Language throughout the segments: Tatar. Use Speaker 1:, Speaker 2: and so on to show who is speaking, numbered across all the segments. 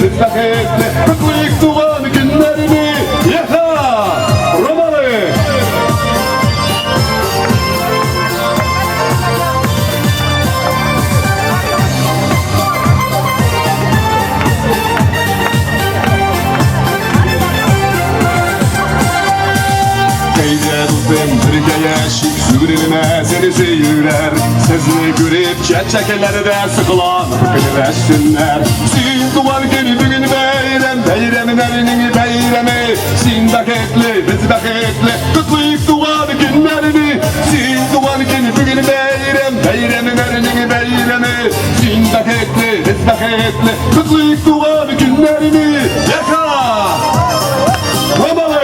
Speaker 1: Без бәхетле, котлыйк туган көннәрне. Яха! Ромалы! Teyze dostum birge yaşık Sügrülme seni seyirler Sizni görüp çeçekelerde sıkılan Kıkırlaşsınlar Sin doğan günü bugün beyrem Beyremin elinin beyremi Sin baketli biz baketli Kutlayıp doğan günlerini Sin doğan günü bugün beyrem Beyremin elinin beyremi Sin baketli biz baketli Kutlayıp doğan günlerini Yaka! Romalı!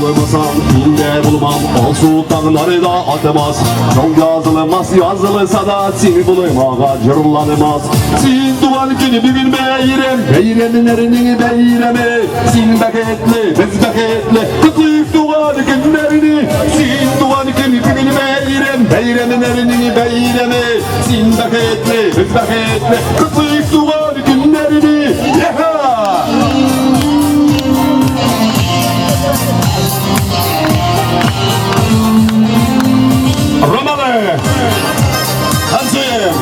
Speaker 1: Bulamazsam inde bulmam O sultanları da atmaz Çok yazılmaz yazılsa da Seni bulamağa cırlanmaz Sin duvar günü bir gün beyrem Beyremlerinin beyremi Sin beketli biz beketli Kutlayıp duvar günlerini Sin duvar günü bir gün beyrem Beyremlerinin beyremi Sin beketli biz beketli Kutlayıp duvar günlerini Yeha! Romalı! Танцуем!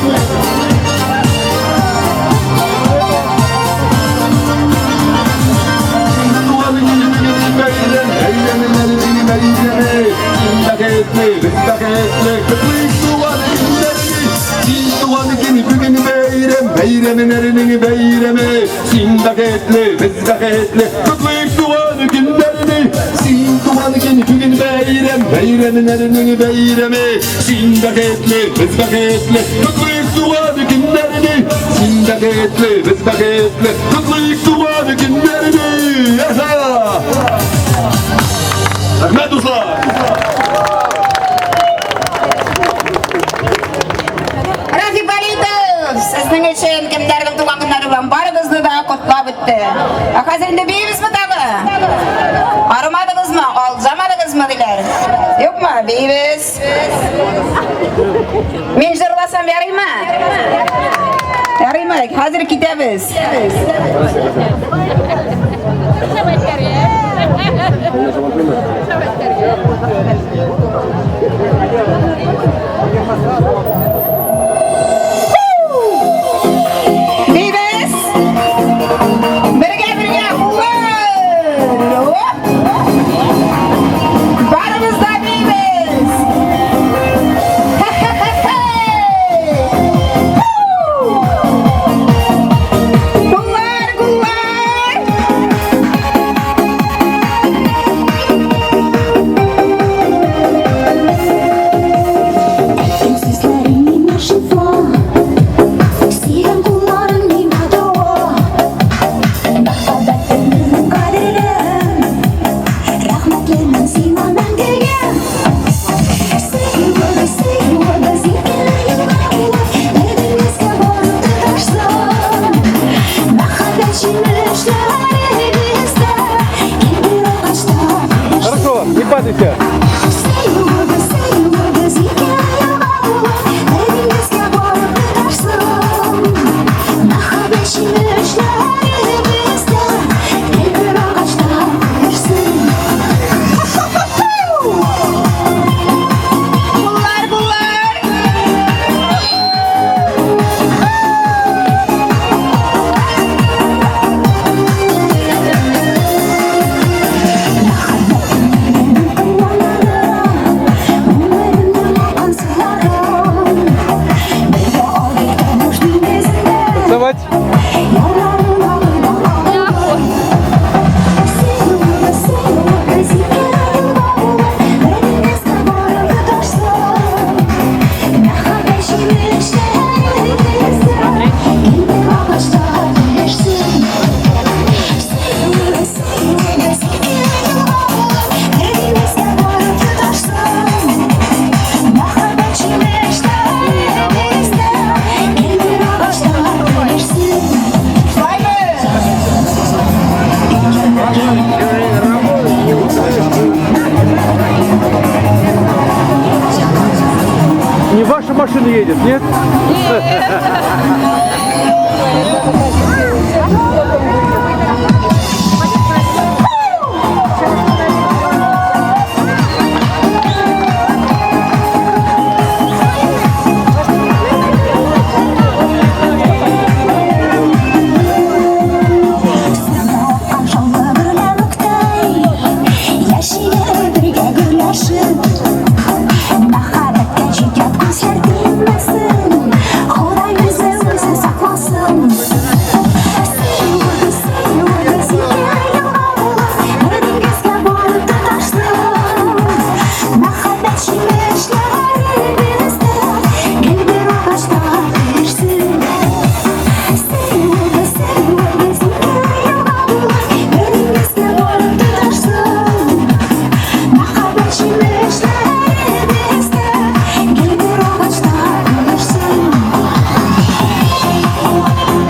Speaker 1: Beyremin erinin beyremi Sin baketli, biz baketli Kutlayıp duvarı günlerini Sin duvarı günü bugün beyrem Beyremin erinin beyremi Sin baketli, biz baketli Kutlayıp duvarı günlerini Sin baketli, biz baketli Kutlayıp duvarı günlerini Yaşa! Рәхмәт, дуслар!
Speaker 2: Рафик Валитов, сезнең өчен кемнәрнең туган көннәре белән барыгызны да котлап үтте. Ә хәзер инде биибезме тагы? Арымадыгызмы, алҗамадыгызмы диләр. Юкмы? Биибез. Мин җырласам ярыймы? Ярыймы? Хәзер китәбез. Биибез. Бергә бергә куллар. Оп! Барыбыз да биибез. Хе-хе-хе-хе! Куллар, куллар!
Speaker 3: Әйткән сүзләрең миңа шифа, Сөйгән кулларың миңа дәва. Мәхәббәтең минем кадерем, Рәхмәтлемен сиңа мәңгегә. Сөюебез, сөюебез икеле елга булып, Бер диңгезгә барып тоташсын. Мәхәббәт җимешләре бездә, Гел бер агачта үссен.
Speaker 4: Хорошо, не падайте.
Speaker 3: Сөюебез, сөюебез икеле елга булып, Бер диңгезгә барып тоташсын. Мәхәббәт җимешләре бездә, Гел бер агачта үссен.
Speaker 2: Куллар, куллар!
Speaker 3: Мәхәббәтем куаныч.
Speaker 4: приедет, нет?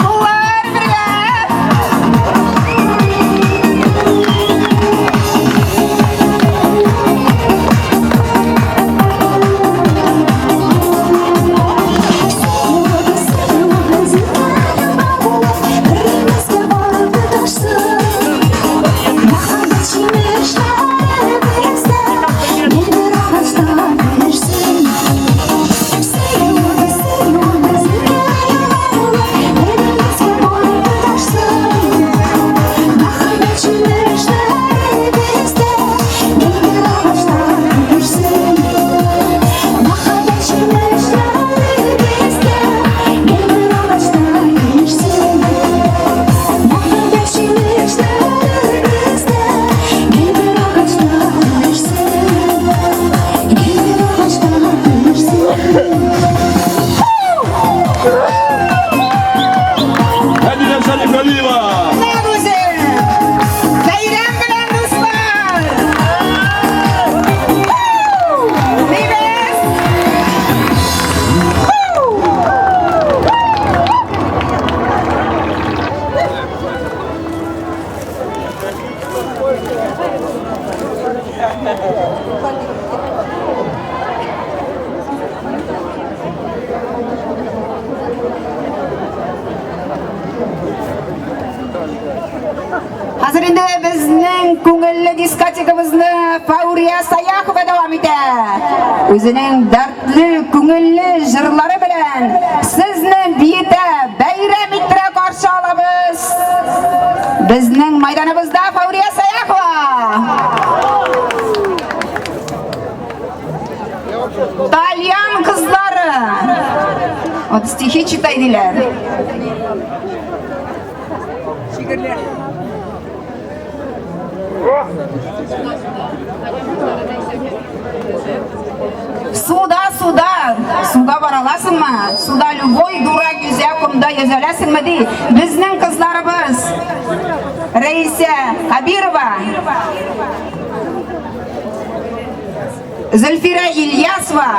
Speaker 2: Куллар бергә!
Speaker 1: Хәдичә Шәрифгалиева!
Speaker 2: Менә үзе! Бәйрәм белән, дуслар! Дибез! Хәзер инде безнең күңелле дискотекабызны Фаурия Саяхова дәвам итә. Үзенең дәртле, күңелле җырлары белән сезне биетә, бәйрәм иттерә каршы алабыз. Безнең майданыбызда Фаурия Саяхова. Тальян кызлары. Вот стихи читай диләр. Суда, суда, суда бара аласыңмы? Суда любой дурак йөзә, комда йөзә аласыңмы ди. Безнең кызларыбыз Рәисә Хабирова, Зөлфирә Ильясова,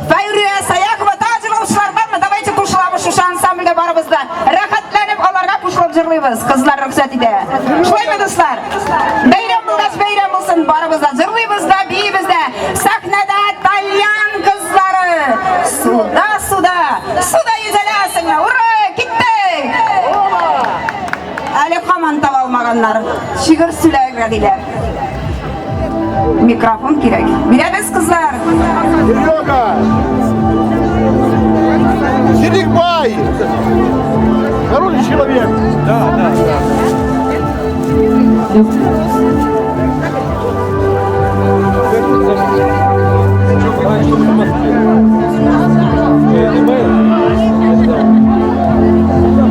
Speaker 2: Фәйрия Саяхова тагы җырлаучылар бармы? Давайте кушылабыз шушы ансамбльгә барыбыз да. Рәхәтләнеп аларга кушылып җырлыйбыз. Кызлар рөхсәт итә. Шулаймы, дуслар? Бәйрәм булгач, бәйрәм булсын. Барыбыз да җырлыйбыз да, биибез дә. Сәхнәдә тальян кызлары. Суда, суда, суда йөзә аласыңмы? Ура, киттек! Әле һаман таба алмаганнар. Шигырь сөйләргә диләр. Микрофон кирәк. Бирәбез, кызлар.
Speaker 5: Серега! Серикбай! Хороший человек.
Speaker 4: Да.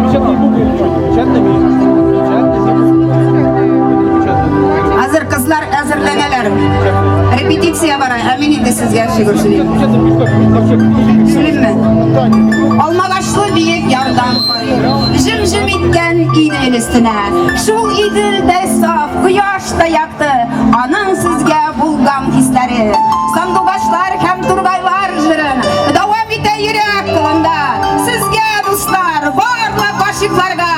Speaker 4: Печатные буквы или что? Печатными? Печатными? Печатными.
Speaker 2: Хәзер кызлар әзерләнәләр. Репетиция бара. Ә мин инде сезгә шигырь сөйлим.
Speaker 4: Печатными.
Speaker 2: Сөйлимме? Алмагачлы биек ярдан карыйм. Җем-җем иткән Идел өстенә. Шул Иделдә саф, кояш та якты. Аның сезгә булган хисләре. Сандугачлар һәм тургайлар җырын дәвам итә йөрәк кылында. Сезгә, дуслар, барлык гашыйкларга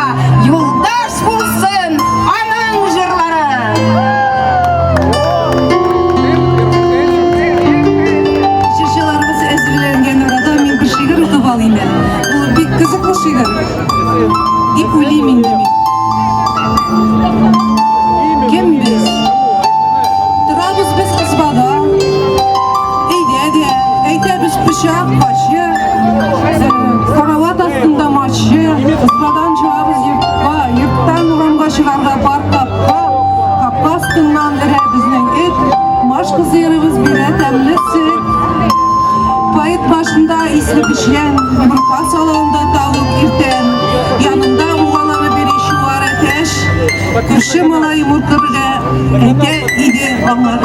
Speaker 2: юлдаш булсын аның җырлары.
Speaker 6: Дип уйлыйм инде мин. Кем без? Торабыз без ызбада. Әйдә дә, әйтәбез пычак, качы, э, карават астында мачы, ызбадан чыгабыз йортка, йорттан урамга чыгарга бар капка, капка астыннан өрә безнең эт, Машка сыерыбыз бирә тәмле сөт. Поэт башында исле печән, йомырка салуында тавык иртән. Янында угаланып йөри чуар әтәч. Күрше малай йомырка белә, әйтә иде аңа.